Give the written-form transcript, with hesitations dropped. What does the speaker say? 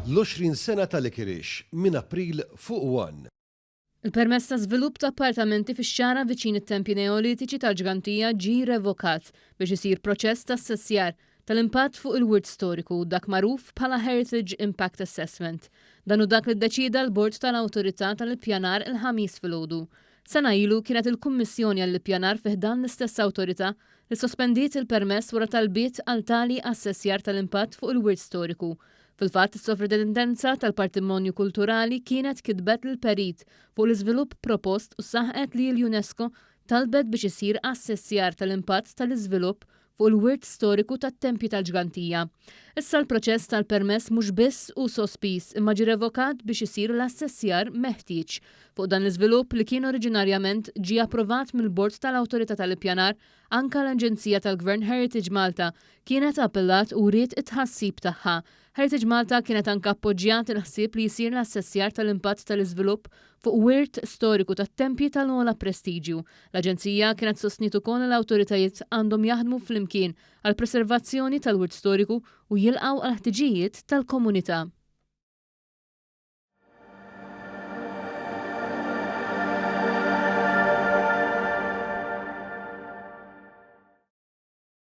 L-20 sena ta' Licorice minn April fuq one. Il-permess ta' żvilupp ta' appartamenti fix-Xagħra viċin it-tempji Neolitiċi tal-Ġgantija ġie revokat biex isir proċess ta' assessjar tal-impatt fuq il-wirt storiku, dak magħruf bħala Heritage Impact Assessment. Dan hu dak li ddeċieda l-Bord tal-Awtorità tal-Ippjanar il-Ħamis filgħodu. Sena ilu kienet il-Kummissjoni għall-Ippjanar fi ħdan l-istess awtorità li ssospendiet il-permess wara talbiet għal tali assessjar tal-impatt fuq il-wirt storiku. Fil-fatt, is-Sovrintendenza tal-Partimonju Kulturali kienet kitbet lill-perit fuq l-iżvilupp propost u saħqet li l-UNESCO talbet biex isir assessjar tal-impatt tal-iżvilupp fuq il-wirt storiku tat-Tempji tal-Ġgantija. Issa l-proċess tal-permess mhux biss hu sospiż imma ġie revokat biex isir l-assessjar meħtieġ. Fuq dan l-iżvilupp li kien oriġinarjament ġie approvat mill-Bord tal-Awtorità tal-Ippjanar, anke l-Aġenzija tal-Gvern Heritage Malta kienet appellat u wriet it-tħassib tagħha. Heritage Malta kienet anke appoġġjat il-ħsieb li jsir l-assessjar tal-impatt tal-iżvilupp fuq wirt storiku tat-tempji tal-ogħla prestiġju. L-Aġenzija kienet sostniet ukoll li l-awtoritajiet għandhom jaħdmu flimkien għall-preservazzjoni tal-wirt storiku u jilqgħu għall-ħtiġijiet tal-komunità.